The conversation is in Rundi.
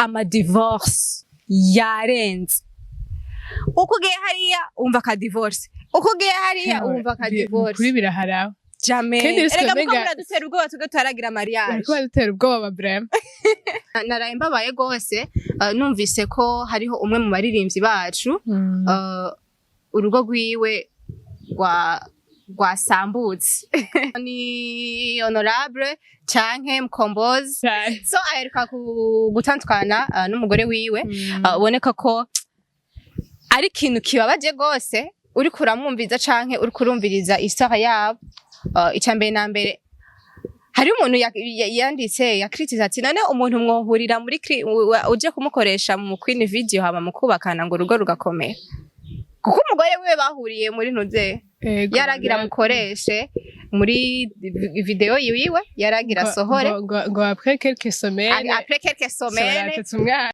Ama divorce yarenze. Uko ugiye hariya wumva ka divorce, uko ugiye hariya wumva ka divorce. Kuri biraharawe. Jamais. Kandi risque Erega muko muradutera ubwoba, tuge tutaragira mariage. Bariko badutera ubwoba vraiment. Naraye mbabaye gose, numvise ko hariho umwe mu baririmbyi bacu, urugo rwiwe rwasambutse, ni Honorable canke Mkombozi. Cyane. So aheruka gutandukana n'umugore wiwe. Uboneka ko ari ikintu kibabaje gose uriko uramwumviza canke uriko urumviriza histoire yabo. Ica mbere na mbere, hari umuntu yanditse yakritiza ati: "None umuntu mwohurira muri uje kumukoresha mu queen video, hama mukubakana ngo urugo rugakomera?" Kuko umugore wiwe bahuriye muri ntuze, yaragira mukoreshe muri video yiwe, yaragira asohore. Ngo après quelques semaines Après quelques semaines baratetse umwana.